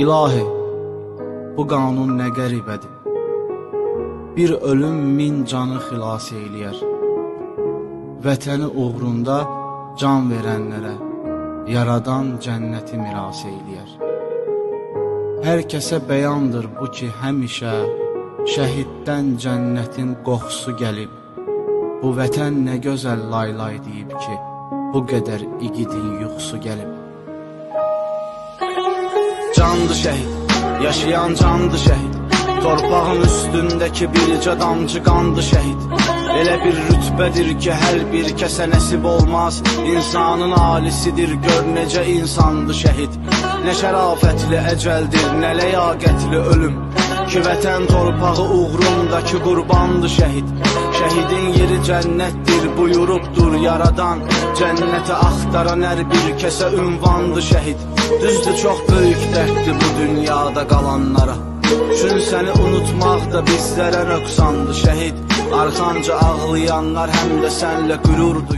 İlahi, bu qanun nə qəribədir. Bir ölüm 1000 canı xilas eyləyər. Vətəni uğrunda can verənlərə Yaradan cənnəti miras eyləyər. Hər kəsə bəyandır bu ki, həmişə şəhiddən cənnətin qoxusu gəlib. Bu vətən nə gözəl lay-lay deyib ki, bu qədər igidin yuxusu gəlib. Candır şəhid, yaşayan candır şəhid. Torpağın üstündəki bircə damcı qandır şəhid. Elə bir rütbədir ki, hər bir kəsə nəsib olmaz. İnsanın alisidir, gör necə insandır şəhid. Nə şərafətli əcəldir, nə ləyaqətli ölüm ki, vətən torpağı uğrundakı qurbandır şəhid. Şəhidin yeri cənnətdir, buyurubdur Yaradan. Cənnətə axtaran hər bir kəsə ünvandır şəhid. Düzdür, çox böyük dərddir bu dünyada qalanlara. Çün səni unutmaq da bizlərə nöqsandır şəhid. Arxanca ağlayanlar həm də sənlə qürur duyur.